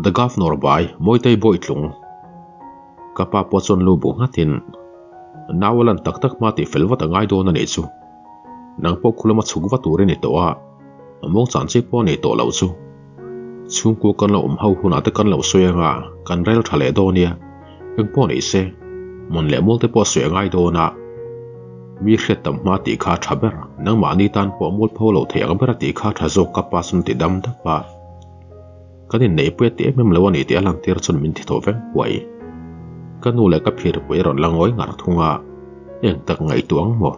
The Governor by Mawitei Bawitlung. Ka pa pawh chuan lu bu nghatin, Nau a lan tak tak hma tih fel vat a ngai dawn a nih chu. Nang pawh khulama chhuk va tur i ni tawh a, a mawng chan chi pawh a nei tawh loh chu. Chhungkua kan lo awm ho hunah te kan lo sawi anga kan rel tha leh dawn nia, eng pawh nei se, mawn leh mual te pawh sawi a ngai dawn a. Mi hriat tam hma tih kha a tha ber, nangmahni tan pawh mual pho lo thei ang ber a tih kha a tha zawk ka pa chuan a ti dam dap a. Kan inneihpui a ti em em lo a ni tih a lantir chuan min ti thaw veng huai. Ka nu leh ka phirpui a rawn la ngawi ngar thung a, eng tak ngaihtuah ang maw?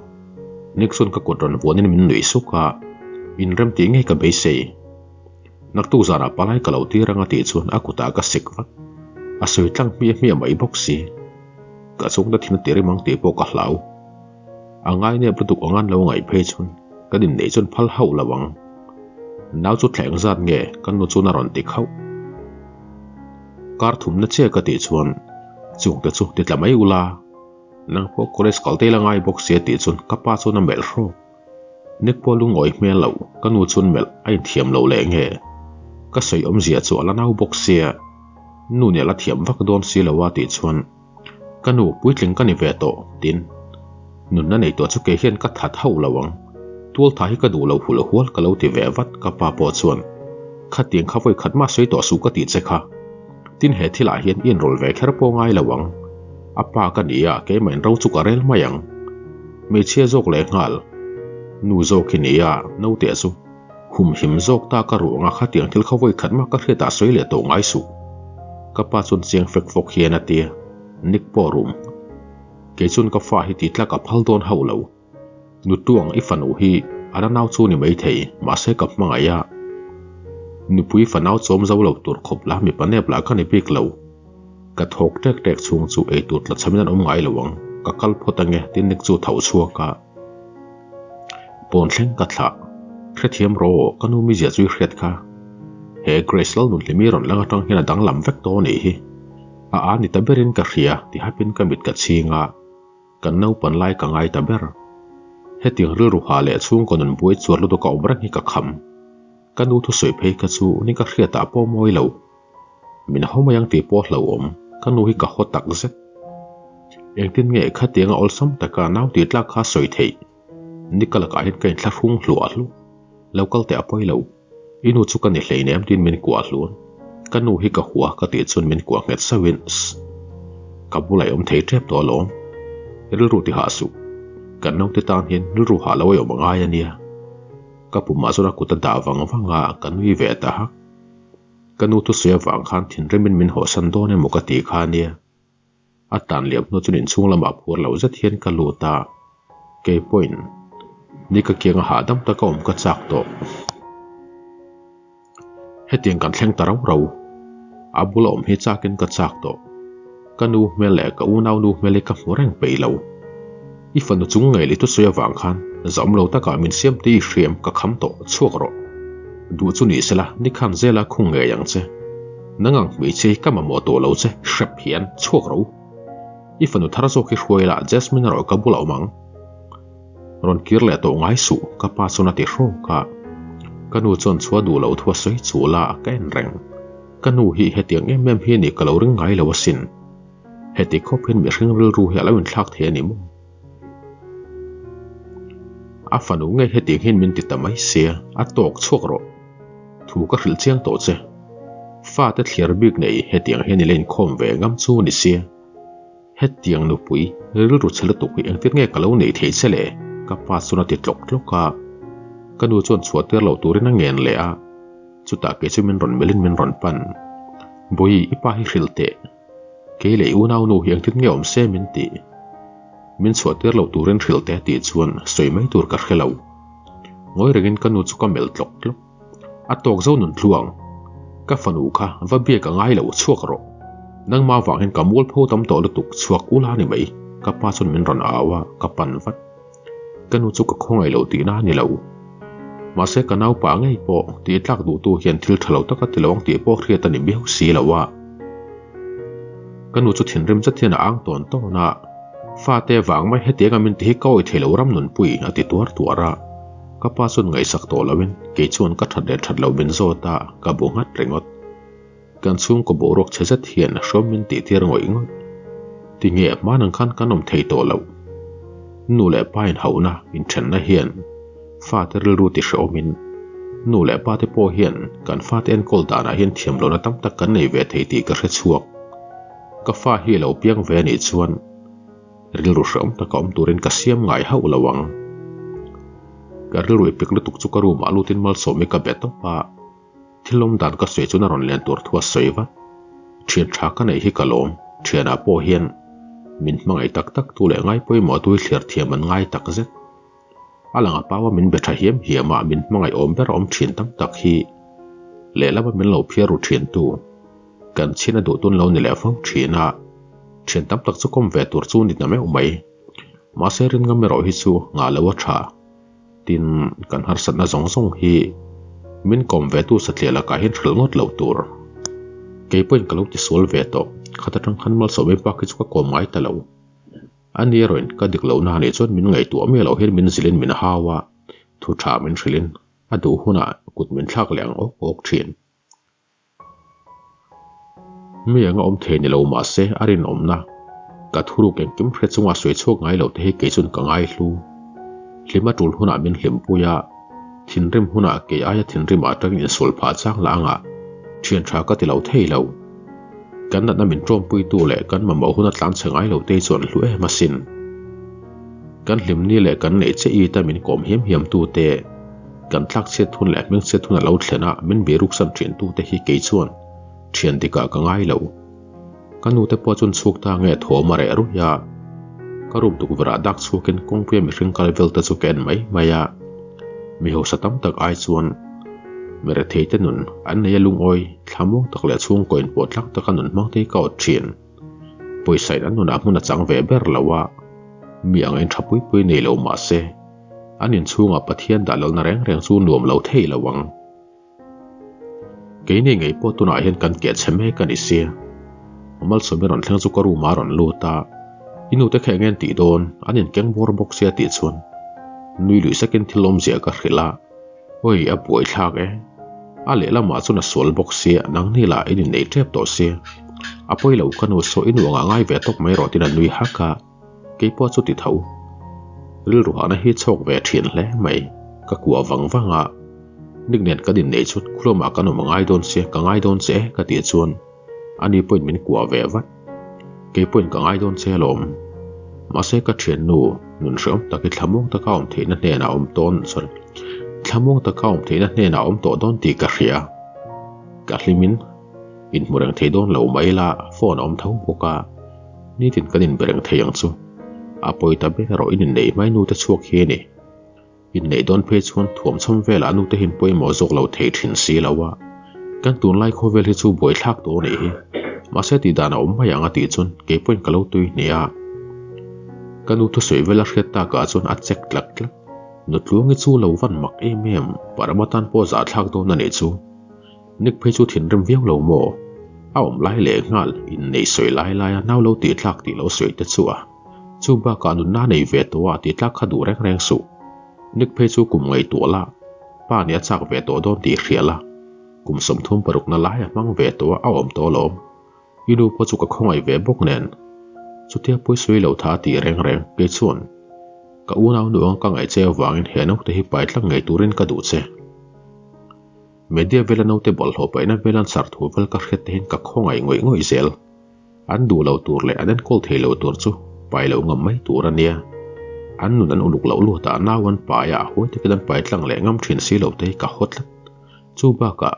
Nick chuan ka kut rawn vuanin min nuih suk a, inrem tih ngei ka beisei. Naktuk zanah palai ka lo tir ang a tih chuan a kutah ka sik vat. A sawi tlang hmiah hmiah mai bawk si. Ka chhungte thin a ti rim ang tih pawh ka hlau. A ngai nep lutuk ang an lo ngaih phei chuan kan inneih chuan phal hauh lo ang. Nau chu thleng zat nge ka nu chuan a rawn ti khauh. Kar thumna che ka tih chuan chungte chu ti tla mai ula, nang pawh college kal te ila ngai bawk si a tih chuan ka pa chuan a melh hrawk. Nick pawh lungawi hmel lo, ka nu chuan melh a inthiam lo leh nge. Ka sawi awmzia chu a la nau bawk sia, nu nih a la thiam vak dawn si lo a tih chuan Ka nu, puitling ka ni ve tawh, tin. Nunna nei tawh chu kei hian ka that hauh lo ang. Tualtha hi ka duh lo hulh hual ka lo ti ve vat, ka pa pawh chuan. Khatiang kha vawi khat mah sawi tawh suh ka tih che kha. Tin he thilah hian i inrawl ve kher pawh ngai lo ang. A pa ka ni a, keimah in ro chu ka rel mai ang. Hmeichhia zawk leh nghal. Nu zawk hi ni a, naute chu. Humhim zawk ta ka ruh anga khatiang thil kha vawi khat mah ka hriatah sawi leh tawh ngai suh. Ka pa chuan chiang fek fawk hian a ti a, Nick pawh rum. Kei chuan ka fa hi ti tlak a phal dawn hauh lo. Nutuang i fanu hi a la nau chu ni maithei, mahse ka hmangaih a. Nupui fanau chawm zo lo tur khawp la mipa nep lah ka ni bik lo. Ka thawk tek tek chhung chu eitur tla chhamin an awm ngai lo ang, ka kal phawt ange tin Nick chu tho chhuak a. Pawn thleng ka thlah. Hrethiam rawh ka nu mizia chu i hriat kha. He Grace Lalnunhlimi rawn lang atang hian a danglam vek tawh a nih hi. A a ni ta berin ka hria ti hapin ka mit ka chhing a. Kan naupan lai ka ngai ta ber. Hetiang rilru ha leh chhungkaw nun buai chuar lutuk a awm reng hi ka kham. Ka nu thusawi phei kha chu ni ka hriatah pawh mawi lo. Min ho mai ang tih pawh hlauhawm, ka nu hi ka haw tak zet. Engtin nge khatianga awlsam taka nau tih tlak kha sawi theih? Nika lakah hian ka inthlahrung hluah hlu. Lo kal teh a pawi lo. I nu chu ka ni hleinem tiin min kuah hluan. Ka nu hi ka hua ka tih chuan min kuah nghet sauhin Sss. Ka bulah i awm thei tep tawh alawm. Rilru ti hah suh. Kan naute tan hian rilru hah lo a awm a ngai a nia. Ka pumah chuan a kut a dah vang vang a, ka nui ve ta hak. Ka nu thusawi avang khan thinrimin min hawhsan dawn emaw ka ti kha nia. A tan liam hnu chuan inchhung lamah phuar lo zet hian ka lut a, kei pawhin ni ka kianga hahdam taka awm ka chak tawh. Hetiang kan thleng ta rau rau, a bula awm hi chakin ka chak tawh. Ka nu hmel leh ka unau nu hmel hi ka hmu reng peih lo. I fanu chung ngei leh thusawi avang khan zahawm lo takah min siam tih i hriam ka kham tawh chhuak rawh. Duh chu ni sela ni khan zela khung ngei ang che. Nang ang hmeichhia hi ka mamawh tawh lo che hrep hian chhuak ro. I fanu thar zawk hi hruai la Jasmine erawh ka bulah awm ang. Rawn kir leh tawh ngai suh ka pa chuan a ti hrawk a. Ka nu chuan chhuah duh loh thu a sawi chul a ka en reng. Ka nu hi hetiang em em hi a nih ka lo ring ngai lo asin. Heti khawp hian mihring rilru hi a lo inthlak thei a ni maw? A fanu ngei hetiang hian min ti ta mai sia, a tawk chhuak rawh. Thu ka hrilh chiang tawh che. Fate thliar bik nei hetiang hian i la inkhawm ve ngam chu ni sia. Hetiang nupui rilru chhe lutuk hi engtin nge ka lo neih theih che le? Ka pa chuan a ti tlawk tlawk a. Ka nu chuan chhuah tir lo turin a ngen leh a. Chutah kei chu min rawn melhin min rawn pan. Bawihi, i pa hi hrilh teh. Kei leh i unau nu hi engtin nge awm se min ti. Min chhuah tir lo turin hrilh teh tih chuan sawi mai tur ka hre lo. Ngawi rengin ka nu chu ka melh tlawk tlawk. A tawk zo nun tluang. Ka fanu kha va biak a ngai lo chhuak rawh. Nangmah vang hian ka mualpho tam tawh lutuk chhuak ula ni mai. Ka pa chuan min rawn au a, ka pan vat. Ka nu chu ka khawngaih lo tihna a ni lo. Mahse ka naupa ngei pawh tih tlak duhtu hian thil tha lo taka ti lo ang tih pawh hriat a ni miau si lo a. Ka nu chu thinrim zet hian a ang tawn tawn a, Fate vang mai hetianga min ti hi ka awih thei lo ram nunpui a ti tuar tuar a. Ka pa chuan ngaihsak tawh loin kei chuan ka that leh that lo min zawt a, ka bu nghat ringawt. Kan chhungkaw boruak chhe zet hian hrawm min tih tir ngawih ngawih. Tinge hman ang khan kan awm thei tawh loh? Nu leh pa inhauhna, inthenna hian fate rilru ti hrehawmin nu leh pa te pawh hian kan fate enkawl danah hian thiamlohna tam tak kan nei ve thei tih ka hre chhuak. Ka fa hi a lo piang ve anih chuan rilru hrehawm taka awm turin ka siam ngai hauh lo ang. Ka rilru i pek lutuk chu ka room ah lutin Malsawmi ka be tawp a. Thil awm dan ka sawi chuan a rawn len tur thu a sawi vat. Thian tha ka neih hi ka lawm, thianah pawh hian min hmangaih tak tak tu leh ngai pawimawh tu hi thliar thiam an ngai tak zet. A lang a paua min be tha hiam hiam a, min hmangaih awm ber a awm thin tam tak hi lehlama min lo phiar ru thin tu kan chhin a duh tun lo ni leh fo thin a, thian tam tak chu kawm ve tur chu ni ta meuh mai. Mahse rin ngam erawh hi chu ngah lo a tha. Tin, kan harsatna zawng zawng hi min kawm ve tu satliah lakah hian hrilh ngawt loh tur. Kei pawhin ka lo tisual ve tawh, khat atang khan Malsawmi bak hi chu ka kawm ngai ta lo. A ni erawhin ka dik lohna anih chuan min ngaihtuah miah loh hian min zilhin min hau a, thu tha min hrilhin a duh hunah kut min thlak leh ang awk awk thin. Mi anga awm thei ni lo mahse a rinawmna ka thuruk engkim hre chunga sawi chhuak ngai loh te hi kei chuan ka ngai hlu. Hlima tul hunah min hlimpui a, thinrim hunah kei aia thinrim ah tangin insual phah chang lah anga thian tha ka ti lo thei lo. Kan natna min tawmpuitu leh kan mamawh huna tlan chhe ngai lo te hi chuan hlu em asin. Kan hlimni leh kan neih che ita min kawm hiam hiam tu te. Kan tlak chhiat hun leh hming chhiat hun a lo thlen a, min biruk san thin tute hi kei chuan thian dikah ka ngai lo. Ka nute pawh chuan chhuk ta nge thawm a reh ruih a, ka room tukverh ah dak chhuakin kawngpuia mihring kal vel te chu ka en mai mai a. Mi hausa tam tak ai chuan mi rethei te nun an nei a lungawi thlamuang tak leh chhungkaw inpawh tlak taka nun hmang te hi ka awt thin. Pawisa in an nunah hmun a chang ve ber lo a, mi ang in tha pui pui nei lo mahse, An inchhungah Pathian dah lalna reng reng chu nuam lo thei lo ang. Keini ngei pawh tunah hian kan keh chhe mek a ni sia. Malsawmi rawn thleng chu ka room ah a rawn lut a, I nute kha eng nge an tih dawn, an inkeng bawr bawk sia tih chuan nui luih sakin thil awmzia ka hrilh a, Awi a buaithlak e. A lehlamah chuan a sual bawk sia, nangni lah in innei tep tawh sia. A pawi lo ka nu saw i nu angah ngai ve tawp mai rawh tiin a nui hak a. Kei pawh chu ti tho. Rilru hahna hi chhawk ve thin hle mai. Ka kuah vang vang a. Nik nen kan inneih chuan khulamah kan awm a ngai dawn sia, ka ngai dawn che e ka tih chuan ani pawhin min kuah ve vat. Kei pawhin ka ngai dawn che alawm. Mahse ka thiannu nun hrehawm tak hi thlamuang taka awm theihna hnenah awm tawn sorry thlamuang taka awm theihna hnenah awm tawh dawn tih ka hria. Ka hlimin inhmu reng thei dawn lo mai ila phone a awm tho bawk a. Nitin kan inbe reng thei ang chu. A pawi ta ber erawh in inneih hmai nute chhuak hi a ni. Inneih dawn phei chuan thuam chhawm velah nute hian pawimawh zawk lo thei thin si lo a. Kan tunlai khawvel hi chu buaithlak tawh a nih hi. Mahse tih dan a awm mai ang a tih chuan kei pawhin ka lo tui hnih a. Ka nu thusawi vel a hriat takah chuan a check tlak tlak. Nutluangi chu lo van mak em em, Parama tan pawh zahthlak dawn a nih chu. Nick phei chu thinrim viau lo maw? A awm lai leh nghal innei sawi lai laia nau lo tih tlak tih lo sawi te chu a. Chu bakah nunna nei ve tawh a tih tlak kha duh reng reng suh. Nick phei chu kum ngaihtuah la, pa nih a chak ve tawh dawn tih hria la. Kum 36 na lai a hmang ve tawh a, a awm tawh alawm. I nu pawh chu ka khawngaih ve bawk nen. Chutia pawi sawi lo tha a tih reng reng kei chuan ka unau nu anga ka ngaih che avangin he naute hi pai tlak ngei turin ka duh che. Media vela naute bawlhhlawh paihna vel an sar thu vel ka hriat te hian ka khawngaih ngawih ngawih zel. An duh lo tur leh an enkawl thei lo tur chu pai lo ngam mai tur a nia. An nun an uluk loh luatah nau an pai a, huai takin an pai tlang leh ngam thin si lo te hi ka haw tlat. Chu bakah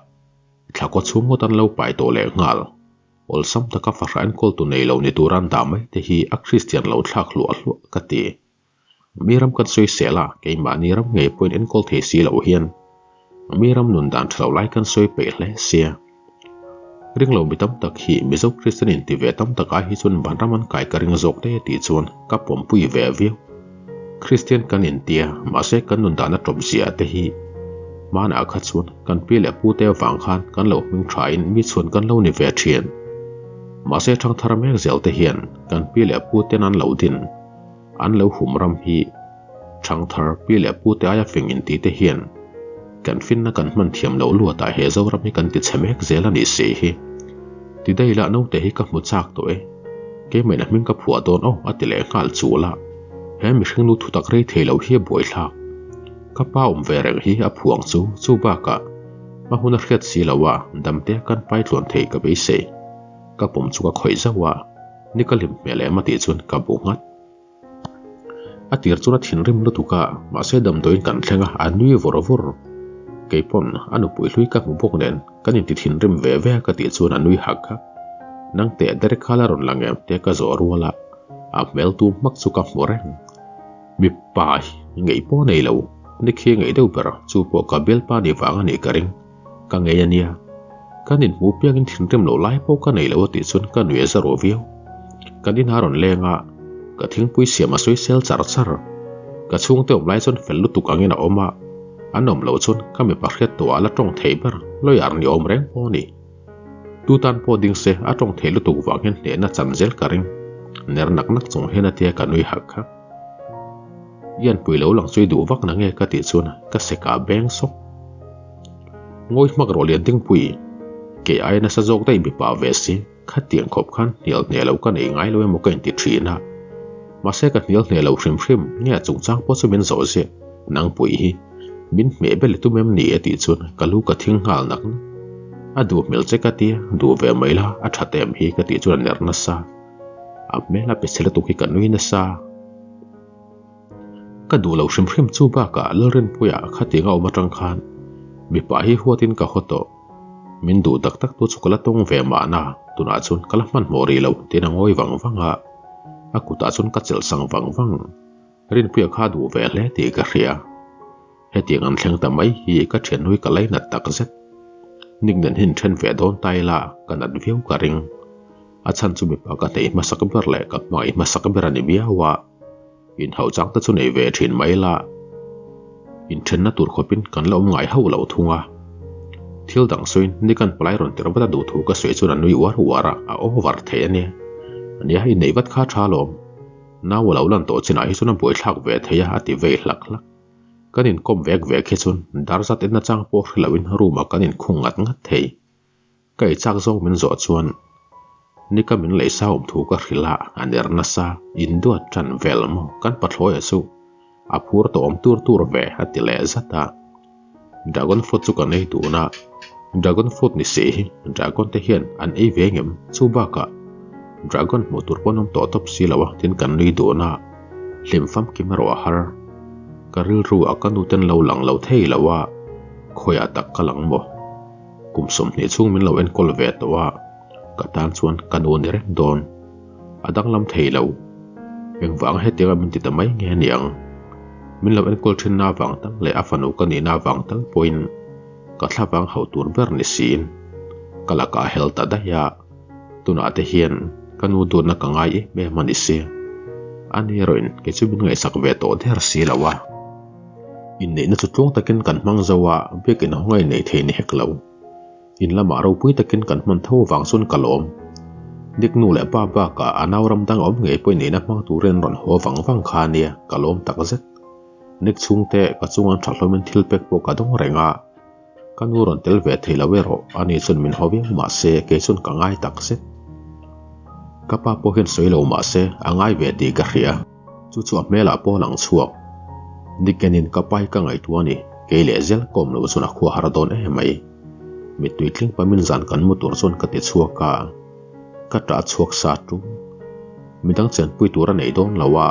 thla kaw chhung ngawt an lo pai tawh leh nghal. Awlsam taka fahrah enkawl tu nei lo ni tur an dah mai te hi a Kristian lo thlak hluah hluah ka ti. Mi ram kan sawi sel a, keimahni ram ngei pawhin enkawl thei si loh hian mi ram nun dan tha lo lai kan sawi peih hle sia. Ringlo mi tam tak hi Mizo Kristian inti ve tam tak ai hi chuan vanram an kai ka ring zawk daih a tih chuan ka pawmpui ve viau. Kristian kan intia, mahse kan nun dan a tawp zia te hi hmanah kha chuan kan pi leh pute avang khan kan lo hming thain mi chhuan kan lo ni ve thin. Mahse thangthar mek zel te hian kan pi leh puten an lo din. An lo hum ram hi Thangthar pi leh pu te aia fing inti te hian kan finna kan hman thiam loh luatah he Zoram hi kan ti chhe mek zel a nih si hi. Ti daih ila naute hi ka hmu chak tawh e. Keimah in a hming ka phuah dawn aw a ti leh nghal chul a. He mihring nu thutak rei thei lo hi a buaithlak. Ka pa awm ve reng hi a phuang chu chu bakah hma hun a hriat si lo a, damte kan pai tluan thei ka beisei. Ka pum chu ka khawih zauh a, ni ka hlim hmel em a tih chuan ka bu nghat. A tir chuan a thinrim lutuk a, mahse damdawiin kan thleng a, a nui vawr vawr. Keipawn a nupui hlui ka hmu bawk nen kan inti thinrim ve ve a ka tih chuan a nui hak hak. Nang teh Derek kha la rawn lang em te ka zawh rual a, a hmel tu hmak chu ka hmu reng. Mipa hi ngei pawh nei lo, ni khi ngei deuh ber chu pawh ka bialpa ni vang a nih ka ring. Ka ngei a nia. Kan inhmuh piangin thinrim loh lai pawh ka nei lo a tih chuan ka nui a za rawh viau. Kan inah a rawn leng a, ka thingpui siam a sawi sel char char. Ka chhungte awm lai chuan fel lutuk angin a awm a, an awm loh chuan ka mipa hriat tawhah a la tawng thei ber, lawyer ni awm reng pawh a ni. Tu tan pawh ding se a tawng thei lutuk vang hian hnehna chan zel ka ring. Ner nak nak chung hian a tia ka nui hak hak. I an pui lo lang chu i duh vak na nge ka tih chuan ka sek ah beng sawk. Ngawi hmak rawh lian dingpui, kei aia nasa zawk daih mipa ve si, khatiang khawp khan hnial hneh lo ka nei ngai lo emaw ka inti thin a. Mahse ka hnial hneh lo hrim hrim nge a chungchang pawh chu min zawh ziah, nangpui hi min hmeh bel i tum em ni e tih chuan ka lu ka thing nghal nak nak. A duh hmel che ka tia, duh ve mai la, a that em hi ka tih chuan a ner nasa. A hmel a pe chhe lutuk hi ka nui nasa. Ka duh lo hrim hrim chu bakah Lalrinpuia khatiang a awm atang khan mipa hi huatin ka haw tawh. Min duh tak tak tu chu ka la tawng ve mahna tunah chuan ka la hmanhmawh rih lo tiin a ngawi vang vang a, a kutah chuan ka chelh sang vang vang. Rinpuia kha a duh ve hle tih ka hria. Hetiang an thleng ta mai hi ka thiannu hi ka lainat tak zet. Nickname hi inthen ve dawn ta ila ka nat viau ka ring. A chhan chu mipa ka hneih hmasak ber leh ka hmangaih hmasak ber a ni viau a. Inhauh chang te chu nei ve thin mai ila inthenna tur khawpin kan la awm ngai hauh lo thung a. Thil dang sawiin Nick-a'n palai rawn tirh vat a duh thu ka sawi chuan a nui uar uar a, a over thei a nia. Nia, inneih vat kha a tha alawm. Nau a lo lan tawh chinah hi chuan a buaithlak ve thei a, a ti vei hlak hlak. Kan inkawm vek vek hi chuan dar zat enna chang pawh hre loin room ah kan inkhung ngat ngat thei. Ka ei chak zawk min zawh chuan Nika min leih sa awm thu ka hrilh a, a ner nasa, induat tan vel maw kan pathlawi a chu a phur tawh awm tur tur ve a ti leh zat a. Dragon fruit chu kan ei dun a, dragon fruit ni si hi dragon te hian an ei ve ngem chu bakah dragon hmuh tur pawn awm tawh tawp si lo a tin kan nui dun a, hlim famkim erawh a har. Ka rilru ah ka nu ten lo lang lo thei lo a, khawiah tak ka lang maw? Kum 20 chhung min lo enkawl ve tawh a, ka tan chuan ka nu ni reng dawn. A danglam thei lo. Engvanga hetianga min ti ta mai nge aniang? Min lo enkawl thinna avang tal leh a fanu ka nihna avang tal pawhin ka thlavang hauh tur ber ni siin ka lakah a hel ta daih a, tunah te hian ka nu duatna ka ngai em em a ni si. Ani erawhin kei chu min ngaihsak ve tawh der si lo a. Inneihna chu tluang takin kan hmang zo a, biakin a hawnga inneih thei ni hek lo. In lamah ropui takin kan hman tho avang chuan ka lawm. Dik nu leh pa bakah a nau ram dang awm ngei pawhin neihna hmang turin an rawn haw vang vang kha a nia, ka lawm takzet. Nik chhungte ka chunga an tha hlawmin thil pek pawh ka dawng reng a, ka nu rawn tel ve thei lo erawh ani chuan min haw viau mahse kei chuan ka ngai takzet. Ka pa pawh hian sawi lo mahse a ngai ve tih ka hria. Chu chu a hmelah pawh a lang chhuak. Nikenin ka pai ka ngaihtuah a ni, kei leh zel ka awm loh chuan a khua har dawn em mai. Mittui tling pamin zan kan mu tur chuan ka ti chhuak a, ka ṭah chhuak sa ṭung. Midang chenpui tur a nei dawn lo a,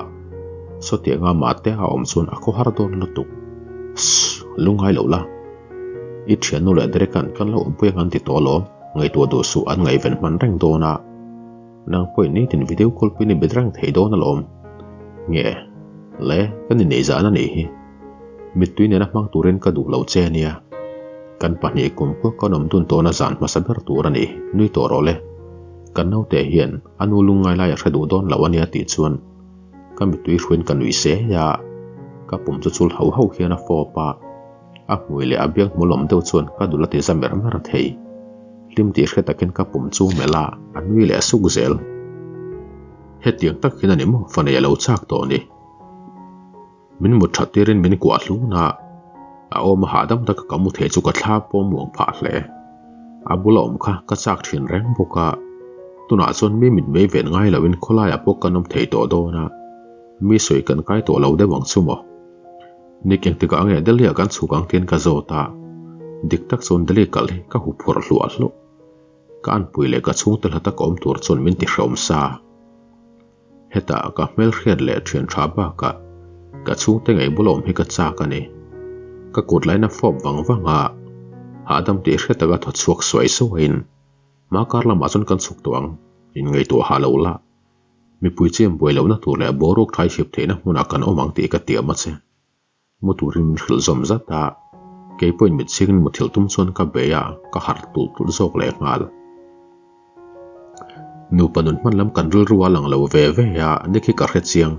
sawtianga mahte a awm chuan a khaw har dawn lutuk. Sss, lungngai lo la. I ṭhiannu leh Derek-a'n kan lo awmpui ang an ti tawh alawm, ngaihtuah duh suh an ngaihven hman reng dawn a. Nang pawhin nitin video call pawhin i bet reng thei dawn alawm. Nge? Le, kan inneih zan a nih hi. Mittui nena hmang turin ka duh lo che ania. Kan pahnih kum kuak kan awm dun tawhna zan hmasa ber tur a ni, nui tawh rawh le. Kan naute hian a nu lungngai lai a hre duh dawn lo ania tih chuan ka mittui hruaiin ka nui se a, ka pum chu chul hauh hauh hian a fawp a. A hmui leh a biang hmul awm deuh chuan ka dul a ti za mer mer thei. Hlim tih hre takin ka pum chu melh a, a nui leh suk zel. Hetiang tak hian a ni maw fanei a lo chak tawh ni. Min mut that tirin min kuah hlun a, a awm a hahdam taka ka mu thei chu ka thla pawm muang phah hle. A bula awm kha ka chak thin reng bawk a. Tunah chuan mi mit mei ven ngai loin khawlaiah pawh kan awm thei tawh dawn a, mi sawi kan kai tawh lo deuh ang chu maw? Nik engtikah nge Delhi-ah kan chhuk ang tiin ka zawt a, dik tak chuan Delhi kal hi ka huphurh hluah hluah. Ka anpui leh ka chhungte hla taka awm tur chuan min ti hreawm sa. Hetah ka hmelhriat leh thian tha bakah ka chhungte ngei bula awm hi ka chak a ni. Ka kut laina fawp vang vang a, hahdam tih hriat taka thaw chhuak suai suaiin hma kar lamah chuan kan chhuk tawh ang, inngaihtuah hah lo la. Mipui chian buai lohna tur leh boruak thai hip theihna hmunah kan awm ang tih ka tiam a che. Mu turin min hrilh zawm zat a, kei pawhin mit chhingin muthilh tum chuan ka bei a, ka harh tulh tulh zawk leh nghal. Nupa nun hman lam kan rilru a lang lo ve ve a, ni khi ka hre chiang.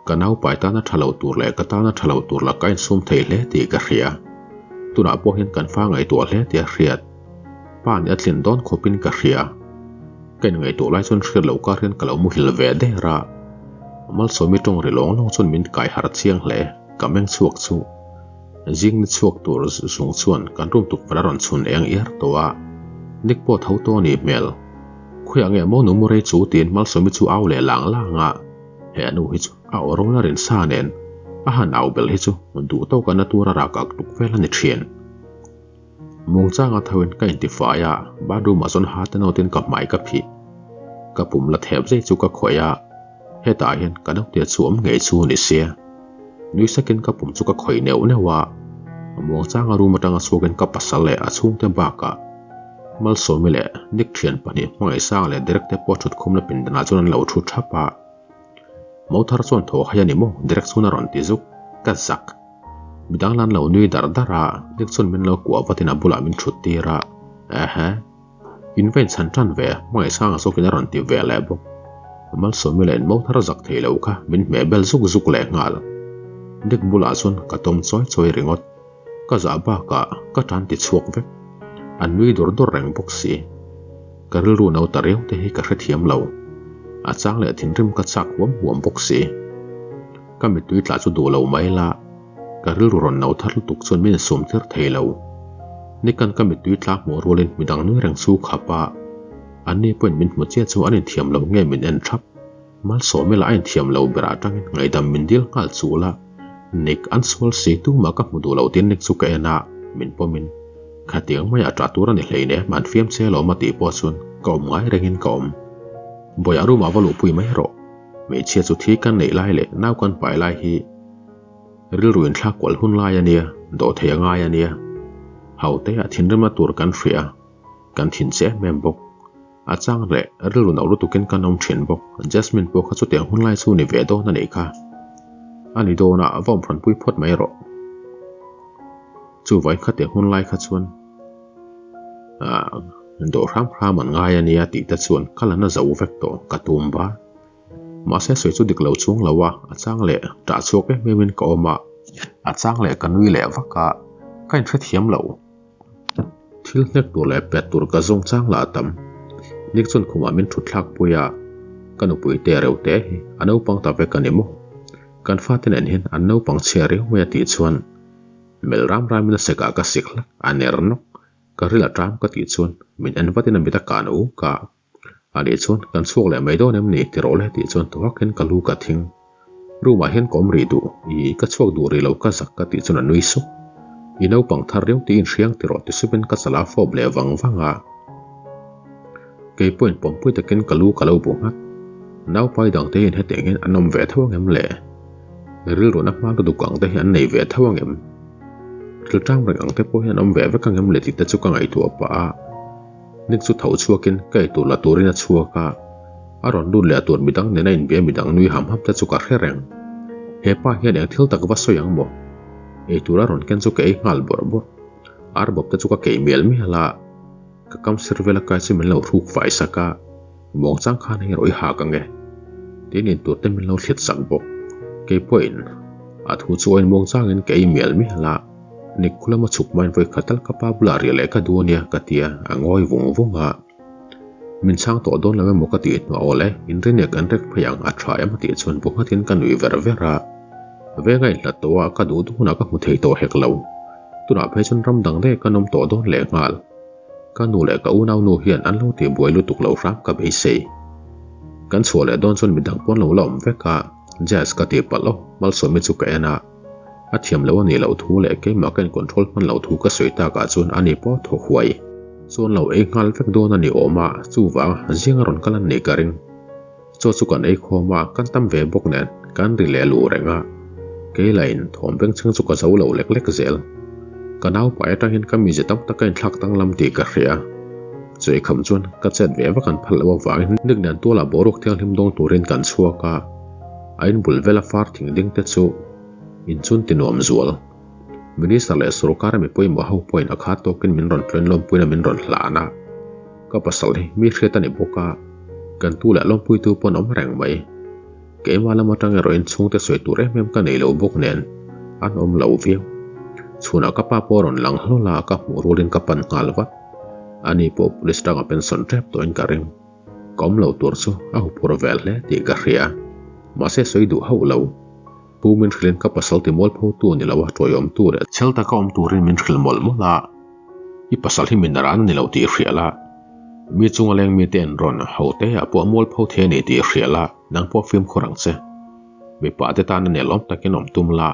Ka naupai tana tha lo tur leh ka tana tha lo tur lah ka insum thei hle tih ka hria. Tunah pawh hian kan fa ngaihtuah hle tih a hriat. Pa nih a tlin dawn khawpin ka hria. Ka inngaihtuah lai chuan hriat loh kar hian ka lo muhil ve der a. Malsawmi tawng ri lawng lawng chuan min kai harh chiang hle, ka meng chhuak chu. Zing ni chhuak tur zung chuan kan room tukverh a rawn chhun eng iar tawh a. Nick pawh tho tawh a nih hmel. Khawiah nge maw nu Murray chu tiin Malsawmi chu au leh lang lang a. He a nu hi chu a aw rawl a rin sa nen a han au belh hi chu duh tawka na tura rak ak tuk vel a ni thin. Muangchanga thoin ka intifai a, bathroom ah chuan ha te nawtin ka hmai ka phih. Ka pum la thep zai chu ka khawih a, hetah hian ka naute chu awm ngei chu ni sia. Nui sakin ka pum chu ka khawih neuh neuh a, muangchanga room atanga chhuakin ka pasal leh a chhungte bakah Malsawmi leh Nick thian pahnih hmangaihsang leh Derek te pawh thutkhumna pindanah chuan an lo thu thap a. Mothar chuan thaw hai a ni maw? Derek chuan a rawn ti zuk. Ka zak. Midang lan lo nui dar dar a, Nick chuan min lo kuah vatin a bulah min thut tir a. Ehe. In va inchhan tan ve, hmangaihsanga zawkin a rawn ti ve leh bawk. Malsawmi leh inmo thar zak thei lo kha min hmeh bel zuk zuk leh nghal. Nick bulah chuan ka tawm chawi chawi ringawt. Ka zah bakah ka tan ti chhuak vek. An nui dur dur reng bawk si. Ka rilru no ta riau te hi ka hrethiam lo. A chang leh thinrim ka chak huam huam bawk si. Ka mittui tla chu duh lo mai la, ka rilru rawn no thar lutuk chuan min insum tir thei lo. Nikan ka mittui tla hmuh rualin midang nui reng chu khap a, anni pawhin min hmu chiah chu an inthiam lo nge min en thap. Malsawmi lah a inthiam lo berah atangin ngaihdam min dil nghal chul a, Nick an sual si tumah ka hmu duh lo tiin Nick chu ka en a, min pawmin khatiang maiah ṭah tur a ni hleinem an fiam che alawm a tih pawh chuan ka awm ngai rengin ka awm. Bawihah room ah va luhpui mai rawh. Hmeichhia chu thi kan neih lai leh nau kan pai lai hi rilru inthlak kual hun lai a nia, dawhthei a ngai a nia. Haute ah thinrimna tur kan hria, kan thin che em em bawk. A chang leh rilru no lutukin kan awm thin bawk. Jasmine pawh kha chutiang hun lai chu ni ve dawn a nih kha. A ni dawn a, va awm hranpui phawt mai rawh. Chuvai khatiang hun lai kha chuan dawh hram hram an ngai a nia tih te chuan ka la na zo vek tawh ka tum va. Mahse sawi chu dik lo chung lo a, a chang leh ṭah chhuak em em in ka awm a. A chang leh ka nui leh vak a, ka inhrethiam lo. Thil hnek tur leh pet tur ka zawng chang lah a tam. Nick chuan khumah min thut thlak pui a, ka nupui te reuh te hi a naupang ta vek a ni maw? Kan fate nen hian an naupang chhia riau mai a tih chuan Melh ram ramin a sekah ka sik hlak, a ner nawk. Ka ril a ṭam ka tih chuan min en vatin a mit a kah no ka. A nih chuan kan chhuak leh mai dawn em ni ti rawh le tih chuan thaw hakin ka lu ka thing. Room ah hian ka awm rih duh, i ka chhuak duh rih lo ka zak ka tih chuan a nui sup. I naupang thar riau tiin hriang ti rawh ti supin ka chala fawp leh vang vang a. Kei pawhin pawmpui takin ka lu ka lo bu nghat. Naupai dangte hian hetiang hian an awm ve tho ang em le? Rilruna hma lutuk ang te hi an nei ve tho ang em? Rilṭam reng ang te pawh hian an awm ve vek ang em le tih te chu ka ngaihtuah pah a. Nick chu tho chhuakin ka eitur la turin a chhuak a. A rawn lut leh a tur midang nena inbia midang nui ham ham te chu ka hre reng. He pa hian eng thil tak va sawi ang maw? Eitur a rawn ken chu ka ei nghal bawrh bawrh. Arbawp te chu ka keih mial mial a. Ka kam sir vela kai chu min lo hruk fai sak a, muangchang khan hei rawh i hak ang e. Tin in tur te min lo thlit sak bawk. Kei pawhin a thu chu ain muangchangin ka ei mial mial a, Nick lama chhuk hmain vawi khat tal ka pa bulah riah leh ka duh ania ka ti a, a ngawi vung vung a. Min chhang tawh dawn lo emaw ka tih hnuah aw le, inrineh kan rek phei ang a tha em a tih chuan bu nghatin ka nui ver ver a. Venga inhlat tawh a, ka duh duh hunah ka hmu thei tawh hek lo. Tunah phei chuan ram dang daih kan awm tawh dawn leh nghal. Ka nu leh ka unaunu hian an lo tihbuai lutuk loh hram ka beisei. Kan chhuah leh dawn chuan midang pawn lo la awm vek a, Jazz ka tih palh aw, Malsawmi chu ka en a. A thiam loh a nih loh thu leh keimah ka in control hman loh thu ka sawi takah chuan ani pawh a thaw huai. Chuan lo ei nghal vek dawn a ni awm a, chuvang zinga rawn kal an nih ka ring. Chaw chu kan ei khawm a, kan tam ve bawk nen kan ri leh luh reng a. Kei lain thawm bengchheng chu ka zo lo lek lek zel. Ka naupai atangin ka mize tam tak a inthlak danglam tih ka hria. Chaw ei kham chuan ka chet ve vak an phal loh avangin nik nen tualah boruak thianghlim dawng turin kan chhuak a. A inbul vela far thing ding te chu inchun ti nuam zual. Minister leh sorkar a mi pawimawh ho pawhin a kha tawkin min rawn tlen lawmpuina min rawn hlan a. Ka pasal hi mi hriat a ni bawk a, kan tu leh lawmpuitu pawh an awm reng mai. Keimah lam atang erawh in chhungte sawi tur em em ka nei lo bawk nen an awm lo viau. Chhunah ka pa pawh a rawn lang hlawl a, ka hmuh rualin ka pan nghal vat. Ani pawh police tanga pension tep tawhin ka ring. Ka awm lo tur chu a huphur vel hle tih ka hria. Mahse sawi duh hauh lo. Pu min hrilhin ka pasal ti mualpho tu ni lo a, tawiawm tu leh chhel taka awm turin min hrilh mawlh mawlh a. I pasal hi min ran a ni lo tih i hria la, mi chunga leng mite an rawn ho te ah pawh mualpho thei a ni tih i hria la, nang pawh fimkhur ang che. Mipa te tan a nelawm takin awm tum la,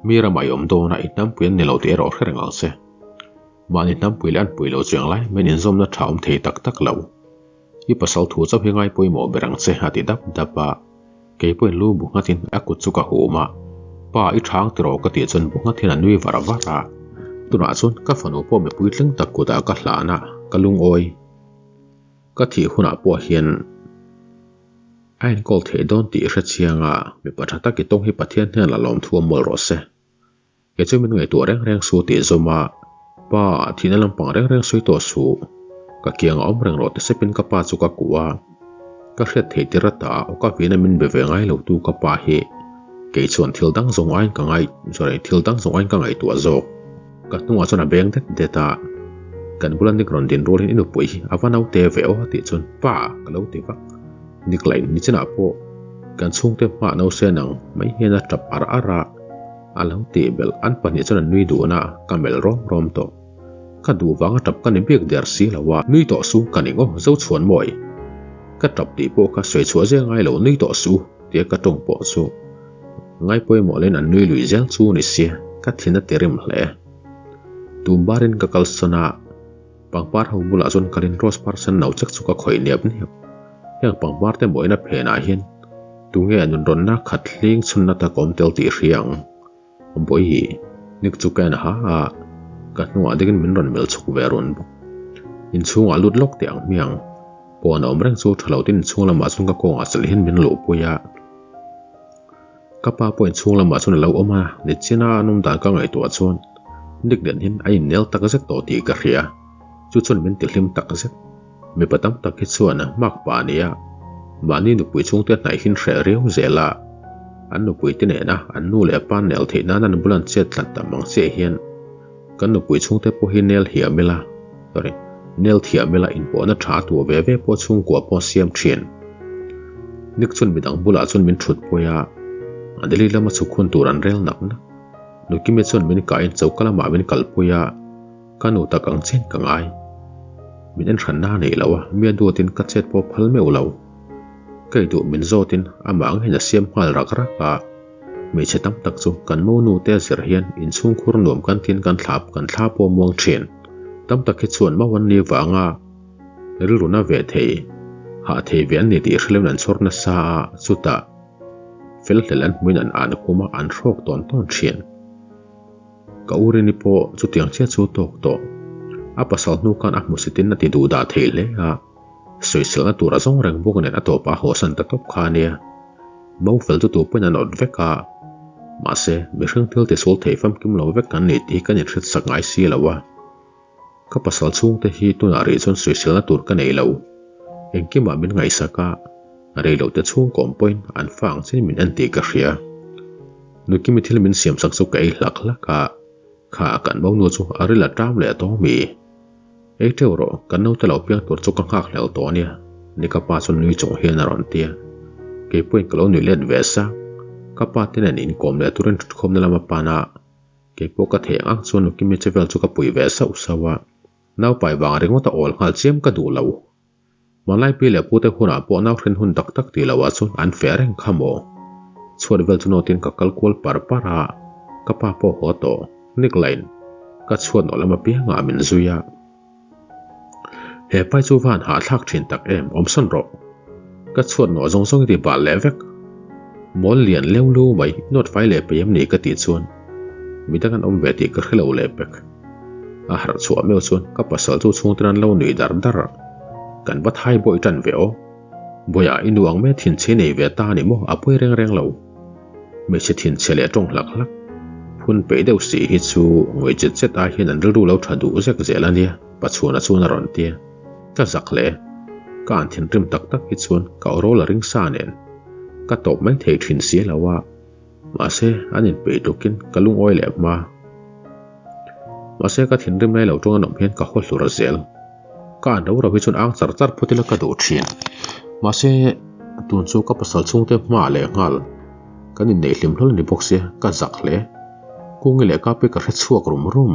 mi ramah i awm dawn a, i hnampui an ni lo tih erawh hre reng ang che. Mahni hnampui leh an pui lo chuang lai men inzawmna tha awm thei tak tak lo. I pasal thu chauh hi ngai pawimawh ber ang che a ti dap dap a. Kei pawhin lu bu nghatin a kut chu ka hum a, Pa i chhang tiraw ka tih chuan bu nghatin a nui var var a. Tunah chuan ka fanu pawh mipui tling tak kutah ka hlan a, ka lungawi. Ka thih hunah pawh hian a enkawl theih dawn tih i hrechiang a, mipa tha tak i tawng hi Pathian hnenah lawmthu a mual rawh se. Kei chu min ngaihtuah reng reng su tih zawm a, Pa, thihna lampang reng reng sawi tawh suh. Ka kiang a awm reng rawh ti sepin ka pa chu ka kuh a. Ka hriat theih tir ata aw ka vin a min be ve ngai lo tu ka pa hi kei chuan thil dang zawng aiin ka ngai sorry thil dang zawng aiin ka ngaihtuah zawk. Ka hnungah chuan a beng det det a, kan bula Nick rawn din rualin i nupui hi a va naute ve aw a tih chuan Pa ka lo ti vak. Nick lain nichinah pawh kan chhungte hmaah nause nang mai hian a tap ar ar a. A lo tih belh an pahnih chuan an nui dun a, ka melh rawm rawm tawh. Ka duh vang a tap ka ni bik der si lo a. Nui tawh su ka ning aw, zo chhuan mawi. Ka tap tih pawh kha sawi chhuah zel ngai lo, nui tawh su tia ka tawng pawh chu ngai pawimawh lein an nui lui zel chu ni sia, ka thin a ti rim hle. Tum barin ka kalsawn a, pangpar ho bulah chuan kalin rose par sen no chek chu ka khawih niap niap. Heng pangpar te mawina phenah hian Tunge nun rawnna khat hling chhunna tak awm tel tih hria ang? Bawihi, Nick chu ka en ha a, ka hnungah dingin min rawn melh chhuk ve run bawk. Inchhungah lut lawk teh ang hmiang. Pawn a awm reng chu tha lo tin inchhung lamah chuan ka kawngah chelh hian min luhpui a. Ka pa pawh inchhung lamah chuan a lo awm a, nichina an awm dan ka ngaihtuah chuan Nick nen hian a innel tak zet tawh tih ka hria. Chu chuan min tihlim tak zet. Mipa tam tak hi chuan hmak pah a ni a, mahni nupui chhungte hnaih hin hreh riau zel a, an nupui te nena an nu leh pa nel theih nan an bul an chet tlat tam ang chiah hian kan nupui chhungte pawh hi nel hiam ila, sorry, nel thiam ila inpawhna tha tur ve ve pawh chhungkua pawh siam thin. Nick chuan midang bulah chuan min thut pawih a, Delhi lama chhuk hun tur an rel nak nak. Nukimi chuan min kahin choka lamah min kalpui a. Ka nu tak ang chen ka ngai. Min en hranna a nei lo a, mi a duatin ka chet pawh phal meuh lo. Ka i duh min zawtin amah ang hian a siam nghal rak rak a. Hmeichhe tam tak chu kan mo nu te a zir hian inchhungkhur nuam kan tin kan thla kan thla pawh muang thin. Tam tak hi chuan mau an ni vanga rilruna ve thei, hah thei ve an ni tih hrelem an chhawr nasa a, chutah fel hlel an hmuin an an khum a, an hrawk tawn tawn thin. Ka u Rini pawh chutiang chiah chu tawk tawh. A pasal hnu khan a hmusitin a ti duh dah thei hle a, sawiselna tur a zawng reng bawk nen a tawpah a hawsan ta tawp kha a nia. Mo fel chu tu pawhin an awt vek a, mahse mihring thil tisual thei famkim lo vek kan nih tih hi kan inhriat sak ngai si lo a. Ka pasal chhungte hi tunah rih chuan sawiselna tur ka nei lo. Engkimah min ngaihsak a, reilote chhungkawm pawhin an fa ang chin min en tih ka hria. Nukimi thil min siamsak chu ka ei hlak hlak a, kha kan monu chu a ril a ṭam leh tawh mi? Ei ṭeuh rawh, kan naute lo piang tur chu ka nghak hlel tawh ania, ni ka pa chu nui chung hian a rawn ti a. Kei pawhin ka lo nui let ve sa, ka pa te nen inkawm leh turin ṭhutkhawmna lama pan a, kei pawh ka theih ang chuan Nukimi che vel chu ka pui ve sauh sauh a. Naupai vang ringawt a awl nghal chiam ka duh lo. Hmanlai pi leh pute hunah pawh nau hren hun tak tak tih loah chuan an feh reng kha maw? Chhuat vel chu nawtin ka kal kual par par a, ka pa pawh haw tawh. Nick Line, ka chhuat nawh lam apiangah min zui a. He pai chu van hahthlak thin tak em, awmsawn rawh. Ka chhuat nawh zawng zawng i ti bal leh vek. Mawl lian leu lu mai, i nawt fai leh pei em ni ka tih chuan midang an awm ve tih ka hre lo leh pek. A harh chhuah meuh chuan ka pasal chu chhungten an lo nui dar dar. Kan va thai bawi tan ve aw. Bawiah i nu ang mai thinchhe nei ve ta a ni maw, a pawi reng reng lo. Hmeichhe thinchhe leh tawng hlak hlak phun peih deuh si hi chu ngawi chet chet ai hian an rilru lo tha duh zek zel a nia, Pachhuana chuan a rawn ti a. Ka zak hle. Ka an thinrim tak tak hi chuan ka awrawl a ring sa nen ka tawp mai thei thin si lo a, mahse an inpeih tlukin ka lungawi leh hma. Mahse ka thinrim lai lo tawng an awm hian ka haw hlur zel. Ka an ro ro hi chuan ang char char phawt ila ka duh thin. Mahse tun chu ka pasal chhungte hma leh nghal kan inneih hlim hlawl a ni bawk sia, ka zak hle. Kungi leh Kapi ka hre chhuak rum rum.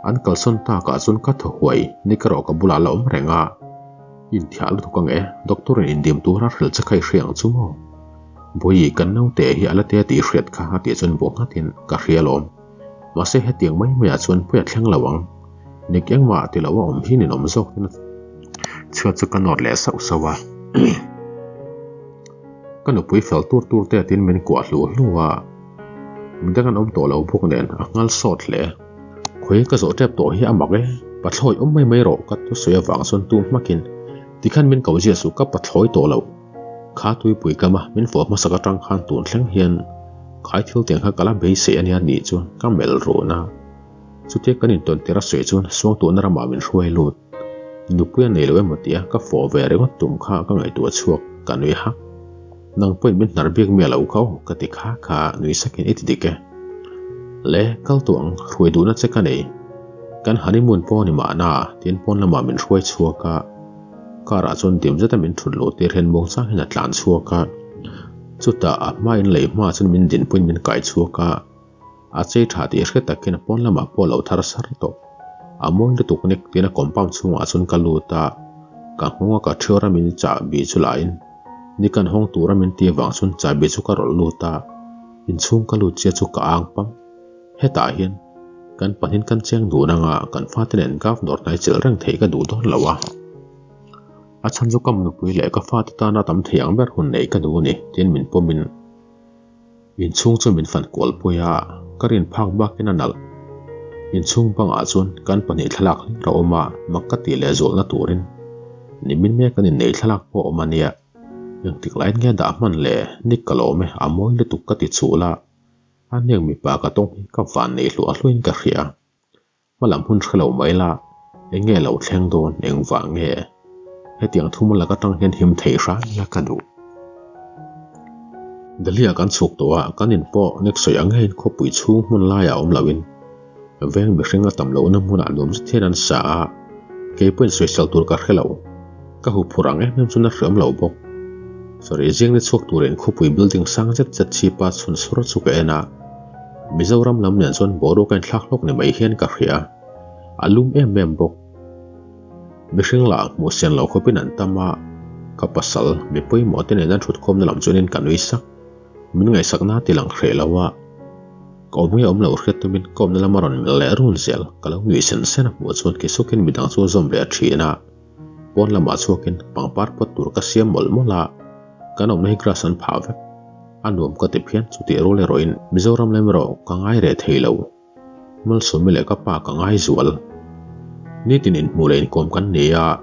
An kalsawn takah chuan ka thaw huai ni ka rawh ka bulah la awm reng a. Inthiah lutuk ang e, doctor in indim tura hrilh che kha i hria ang chu maw? Bawi, kan naute hi a la te tih i hriat kha a tih chuan buh nghatin ka hria alawm. Mahse hetiang mai maiah chuan pawi a thleng lo ang. Nik engmah ti lo a awm hi ninawm zawk in a chhiat chu ka nawt leh sauh sauh a. Ka nupui fel tur tur te tin min kuah hlu hlu a. Midang an awm tawh lo bawk nen a nghal sawt hle. Khawi ka zawh tep tawh hi a mak e, pathlawi awm mai mai rawh ka thusawi avang chuan tum hmakin tikhan min ko zia suh ka pathlawi tawh lo. Kha tuipui kama min fawh hmasak atang khan tun thleng hian khai thil tiang kha ka la beisei ania nih chuan ka melh run a. Chutia kan intawn tir a sawi chuan Suangtuahna ramah min hruai lut. Nupui a nei lo emaw tia ka fawh ve ringawt tum kha ka ngaihtuah chhuak ka nui hak. Nang pawhin min hnar bik miah lo kha aw ka ti kha kha nui sakin i ti dik e. Le kal tawh ang hruai duhna che ka nei. Kan honeymoon pawh ni mahna tiin pawn lamah min hruai chhuak a. Car ah chuan dim zeta min thut luh tir hian muang chang hian a tlan chhuak a. Chutah a hma in lei hma chuan min dinpuiin min kai chhuak a. A chei tha tih hriat takin a pawn lamah pawh a lo thar sar tawh. A mawi lutuk nek tiin a compound chhungah chuan ka lut a, ka nghawng a ka thiawr a min chahbi chu lahin ni kan hawng tura min ti avang chuan chahbi chu ka rawlh lut a, inchhung ka lut chiah chu ka ang pam. Hetah hian kan pahnin kan cheng dun anga kan fate nen governor hnai chelh reng theih ka duh dawn lo a. A chhan chu ka nupui leh ka fate tana tam thei ang ber hun neih ka duh a ni tiin min pawmin Inchhung chu min fan kual pui a, ka rin phak bakin a nalh. Inchhung bangah chuan kan pahnih thlalak hlir a awm a, mak ka tih leh zualna turin nimin mek kan innei thlalak pawh a awm a nia. Engtik laiin nge dah hman le, Nick ka lawm e, a mawi lutuk ka ti chhul a, a hniak mipa ka tawng hi ka van nei hluah hluahin ka hria. Hmalam hun hre lo mai la, eng nge lo thleng dawn, engvah nge? Hetiang thum lak atang hian him theih hran ila ka duh. Delhi-ah kan chhuk tawh a, kan in pawh nek sawi ang ngeiin khawpui chhung hmun laiah awm loin veng mihring a tam lohna hmunah nuam zet hian an sa a, kei pawhin sawisel tur ka hre lo. Ka huphurh ang em em chuan a hreawm lo bawk. Sorry, zing ni chhuak turin khawpui building sang zet zet chhipa chhun sur chu ka en a. Mizoram lam nen chuan boruak a inthlak hlawk ni mai hian ka hria. A lum em em bawk. Mihring lah hmuh sian loh khawpin an tam a, ka pasal, mi pawimawh te nen an thutkhawmna lam chuanin ka nui sak. Min ngaihsakna a ti lang hreh lo a, ka awm nge awm loh hriat tumin ka awmna lama rawn melh leh run zel. Ka lo nui sen sen a hmuh chuan kisukin midang chu a zawm leh thin a. Pawn lamah chhuakin pangpar pawt tur ka siam mawlh mawlh a, kan awmna hi grass an phah vek. A nuam ka ti phian chutih rual erawhin Mizoram lem erawh ka ngai reh thei lo. Malsawmi leh ka pa ka ngai zual. Nitin inhmuh leh inkawm kan ni a,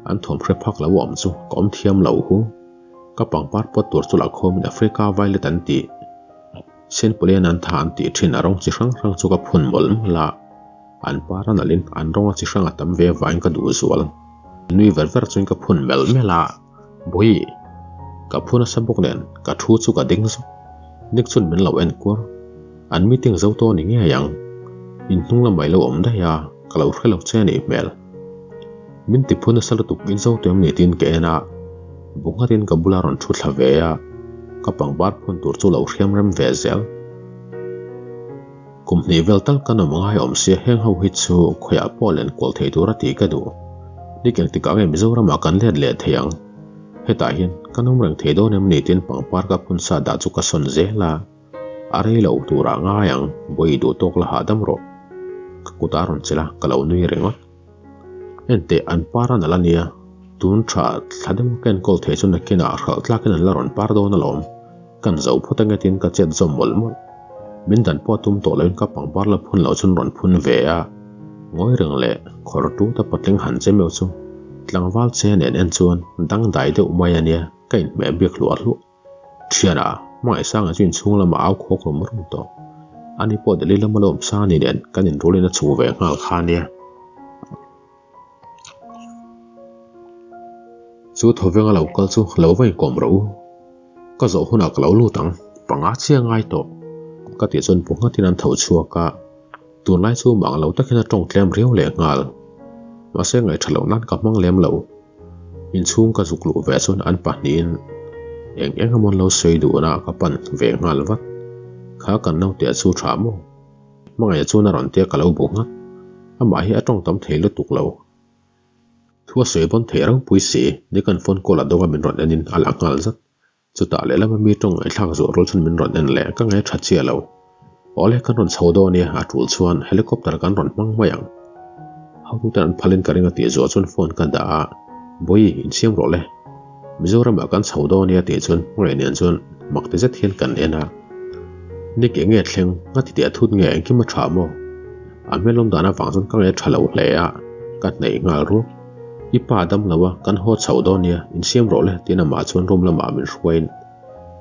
an thawm hre phak lo awm chu ka awm thiam lo hu. Ka pangpar pawt tur chu lahkhawmin Africa violet an tih. Senpulian an tha an tih thin a rawng chi hrang hrang chu ka phun mawlh mawlh a. An par a nalhin an rawng a chi hrang a tam ve avangin ka duh zual. Nui ver ver chuan ka phun melh melh a, Bawi, ka phu nasa bawk nen ka thu chu ka ding zawk. Nick chuan min lo en kuar. An meeting zo tawh ni ngei ang. In hnung lamah i lo awm daih a, ka lo hre lo che a nih hmel. Min ti phu nasa lutuk in zo tawh em ni tiin ka en a, bu nghatin ka bula rawn thu thla ve a, ka pangpar phun tur chu lo hriam rem ve zel. Kum hnih vel tal kan awm angai awm sia heng ho hi chu khawiah pawh len kual thei tur a tih ka duh. Ni keng tikah nge Mizoramah kan let leh thei ang? Hetah hian kan awm reng thei dawn em ni tiin pangpar ka phun sa dah chu ka sawn zel a. A rei lo turah ngai ang, bawi duh tawk la hahdam rawh. Ka kut a rawn chelh a, ka lo nui ringawt. Enteh, an par a nalh a nia, tun tha thla deuh ka enkawl thei chu nakinah hralh tlakin an la rawn par dawn alawm. Kan zo phawt ange tiin ka chet zawm mawlh mawlh. Min dan pawh a tum tawh loin ka pangpar la phun loh chuan rawn phun ve a. Ngawi reng leh khawr tut a patling han che meuh chu tlangval che nen en chuan dangdai deuh mai a nia, ka inhmeh biak hluah hluah. Thiana, Hmangaihsanga chu inchhung lamah au khawk rum rum tawh. Ani pawh Delhi lama lo awm sa ni nen kan inrulin a chhuk ve nghal kha nia. Chu thawvenga lo kal chu lo va inkawm rawh u. Ka zawh hunah ka lo lut ang, panga chiah ngai tawh. Ka tih chuan bu nghatin an tho chhuak a, tunlai chu mang lo takin a tawng tlem riau leh nghal. Mahse ngaihṭha loh nan ka hmang lem lo. Inchhung ka zuk luh ve chuan an pahnihin eng eng emaw an lo sawi duhna ka pan ve nghal vat. Kha kan naute chu tha maw? Hmangaih chuan a rawn tia ka lo bu nghat. Amah hi a tawng tam thei lutuk lo. Thu a sawi vawn thei ropui si, ni kan phone call a dawng a min rawn enin a la nghal zat. Chutah lehlam a mi tawng ngaihthlak zuah rual chuan min rawn en leh ka ngai tha chiah lo. Awle kan rawn chho dawn nia a tul chuan helicopter kan rawn hmang mai ang. Hotute an phalin ka ring a tih zuah chuan phone ka dah a, Bawi insiam rawh le. Mizoramah kan chho dawn nia tih chuan hmangaih nen chuan mak ti zet hian kan en a. Nick enge thleng nga ti tih a thut nge engkim a tha maw? A hmelawm dan avang chuan ka ngai tha lo hle a, ka hnaih nghal ruak. I pa dam lo a, kan haw chho dawn nia, insiam rawh le tiin amah chuan room lamah min hruaiin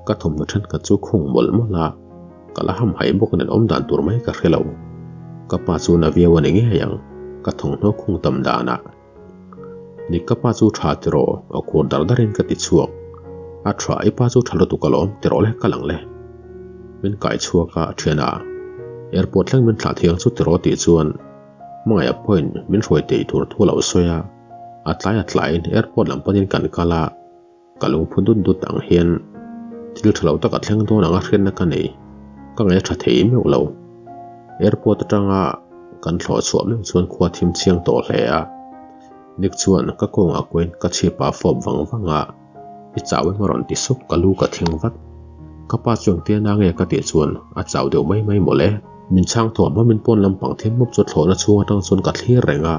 ka thawmhnaw thenkhat chu khung mawlh mawlh a, ka la hamhaih bawk nen awm dan tur mai ka hre lo. Ka pa chu na viau a ni ngei ang, ka thawmhnaw khung tam danah. Ni ka pa chu tha tiraw, a khur dar darin ka ti chhuak. A tha, i pa chu tha lutuk alawm, tiraw le ka lang le. Min kai chhuak a, thiana airport thleng min thlah thiang chu tiraw tih chuan Hmangaih pawhin min hruai tei tur thu a lo sawi a, a tlai a tlaiin airport lam panin kan kal a, ka lungphu dut dut ang hian thil tha lo tak a thleng dawn ang a hriatna ka nei, ka ngaih a tha thei meuh lo. Airport atanga kan thlawh chhuah meuh chuan khua thim chiang tawh hle a, Nick chuan ka kawngah kuain ka chhip ah fawp vang vang a, I chau em a rawn ti sup, ka lu ka thing vat. Ka pa chu engtia na nge ka tih chuan a chau deuh mai mai mawle. Min chhang thuam a, min pawn lampang thim mup chu thlawhna chhung atang chuan ka thlir reng a.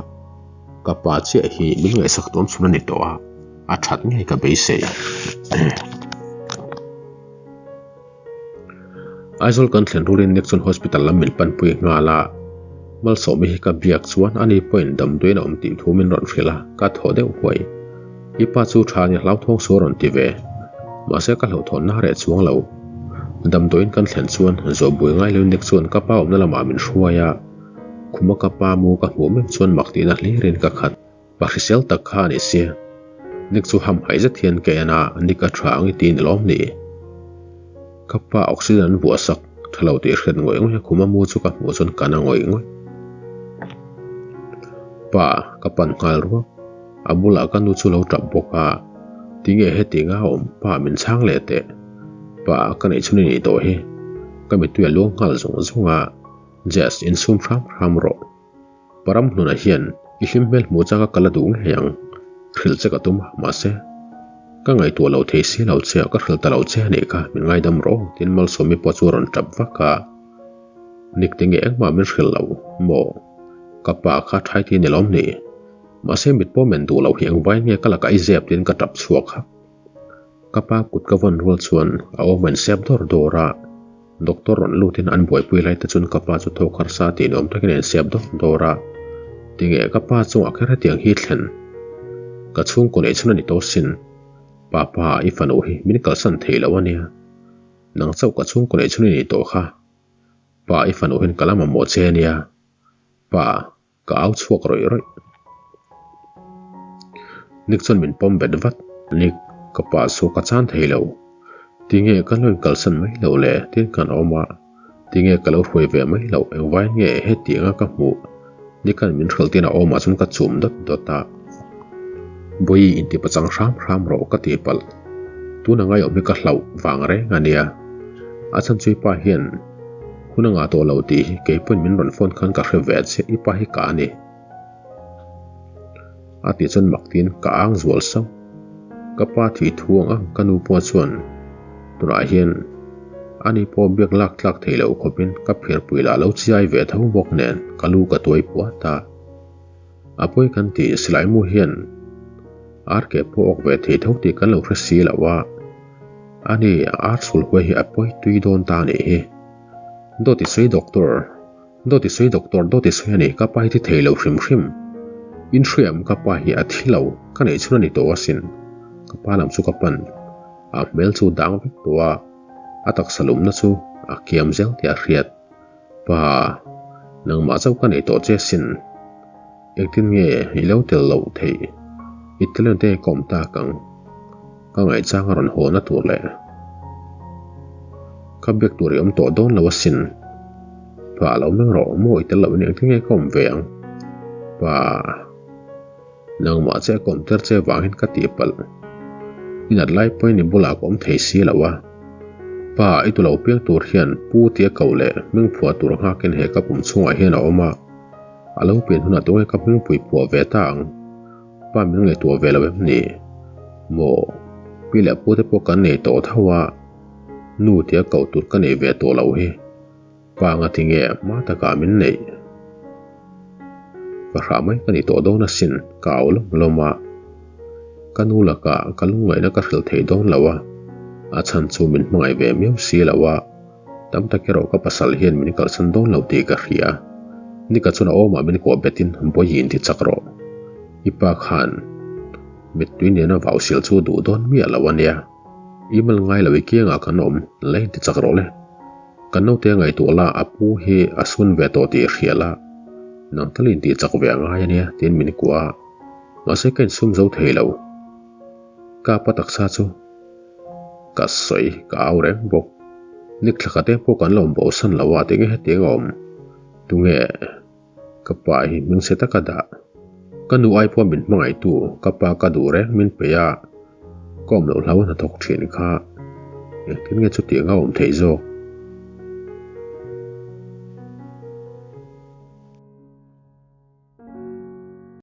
Ka pa chiah hi min ngaihsak tuam chhun a ni tawh a, a that ngei ka beisei. Aizawl kan thlen rulin Nixon Hospital lam min panpui nghal a, Malsawmi hi ka biak chuan ani pawhin damdawiin a awm tih thu min rawn hrilh a, ka thaw deuh huai. I pa chu tha ni hlauthawng sual rawn ti ve. Mahse ka hlauhthawnna a reh chuang lo. Damdawiin kan thlen chuan zawhbui ngai lo Nick chuan ka pa awmna lamah min hruai a, khuma ka pa mu ka hmuh meuh chuan mak tihna hlirin ka khat. Pa hrisel tak kha a ni si. Nick chu hamhaih zet hian ka en a, Nick a tha ang i ti ni lawm ni? Ka pa oxygen an vuah sak tha lo tih hriat ngawih ngawih a khuma mu chu ka hmuh chuan ka na ngawih ngawih. Pa, ka pan nghal ruak. A bulah ka nu chu lo tap bawk a, Tinge heti nga awm pa min chhang leh teh. Pa, ka neih chhun i nih tawh hi. Ka mittui a luang nghal zung zung a, Jess, insum hram hram rawh. Param hnunah hian i hlim hmel hmuh changa ka la duh ngei ang, hrilh che ka tum a, mahse, ka ngaihtuah lo thei si lo che a, ka hrilh ta lo che a nih kha, min ngaidam rawh aw, tiin Malsawmi pawh chu a rawn tap vak a. Nick tinge engmah min hrilh lo maw? Ka pa kha thai ti ni lawm ni? Mahse mit pawh men duh loh hi engvai nge ka lakah i zep tiin ka tap chhuak hak. Ka pa kut ka vawn rual chuan a awm a insep dawr dawr a. Doctor rawn lutin an buaipui lai te chuan ka pa chu thawk harsa tih nuam takin a insiam dawr dawr a. Tinge ka pa chungah kher hetiang hi thlen? Ka chhungkaw neih chhun a ni tawh sin. Papa, i fanu hi min kalsan thei lo a nia. Nang chauh ka chhungkaw neih chhun i nih tawh kha. Pa, i fanu hian ka la mamawh che a nia. Pa. Ka au chhuak rawih rawih. Nick chuan min pawm bet vat. Nick, ka pa chu ka chan thei lo. Tinge ka lo inkalsan mai loh le tiin kan awm a. Tinge ka lo hruai ve mai loh, engvaiin nge hetianga ka hmuh? Nick-a'n min hrilh tiin a awmah chuan ka chum dawt dawt a. Bawi inti pachang hram hram rawh ka tih palh. Tuna ngaiawm hi ka hlauh vang reng a nia. A chhan chu i pa hian. Hun a ngah tawh lo tih hi kei pawhin min rawn phone khan ka hre ve chiah, i pa hi ka a ni. A tih chuan mak tiin ka ang zual sauh. Ka pa thih thu ang ang ka nu pawh chuan tunah hian ani pawh biak lak tlak thei lo khawpin ka phirpui lah lo chiai ve tho bawk nen ka lu ka tuai puat a. A pawi kan tih silai mu hian ar ke pawh awk ve thei tho tih kan lo hre si lo a. Ani ar sul huai hi a pawi tui dawn ta a nih hi. Dawt i sawi doctor. Dawt i sawi doctor dawt i sawi a ni ka pa hi thi thei lo hrim hrim. In hriam ka pa hi a thi lo ka neih chhun a ni tawh asin. Ka pa lam chu ka pan. A hmel chu dang vek tawh a, a taksa lumna chu a kiam zel tih a hriat. Pa, nangmah chauh ka nei tawh che asin. Engtin nge i lo tel loh theih? I talent te ka awm tak ang. Ka ngaihchang a rawn haw na tur leh ka biak tur i awm tawh dawn lo asin. Pa lo meng rawh maw i tel loh in engtin nge ka awm ve ang? Pa, nangmah che ka awm tir che vangin ka tihpalh. I nat lai pawhin i bulah ka awm thei si lo a. Pa, i tu lo piang tur hian pu tia ko leh hming phuah tur nghakin he ka pum chhungah hian a awm a. A lo pian hunah tunge ka hmingpui phuah ve ta ang? Pa min ngaihtuah ve lo em ni? Maw? Pi leh pu te pawh kan nei tawh tho a, nu tia koh tur ka nei ve tawh lo hi. Pa anga ti nge hma takah min neih? Ka hrah mai ka ni tawh dawn asin, ka au lawm lawm a. Ka nu lakah ka lungngaihna ka hrilh thei dawn lo a, a chhan chu min hmangaih ve miau si lo a. Tam tak erawh ka pasal hian min kalsan dawn lo tih ka hria. Nika chuan a awmah min kuah betin Bawihi inti chak rawh. I pa khan mittui nena vau sil chu duh dawn miah lo a nia. I mal ngai lo i kiangah kan awm, la inti chak rawh le. Kan naute ngaihtuah la a pu hi a sun ve tawh tih i hria la, nang tal inti chak ve a ngai a nia tiin min kuah a. Mahse ka insum zo thei lo. Ka pa taksa chu. Ka sawi ka au reng bawk. Nik thla khat eng pawh kan lo bo san lo a tinge hetiang a awm. Tunge ka pa hi hming se taka dah. Ka nu ai pawh min hmangaihtu ka pa ka duh reng min peih a, ka awm loh hlau a hnathawk thin kha. Engtin nge chutiang a awm theih zawk?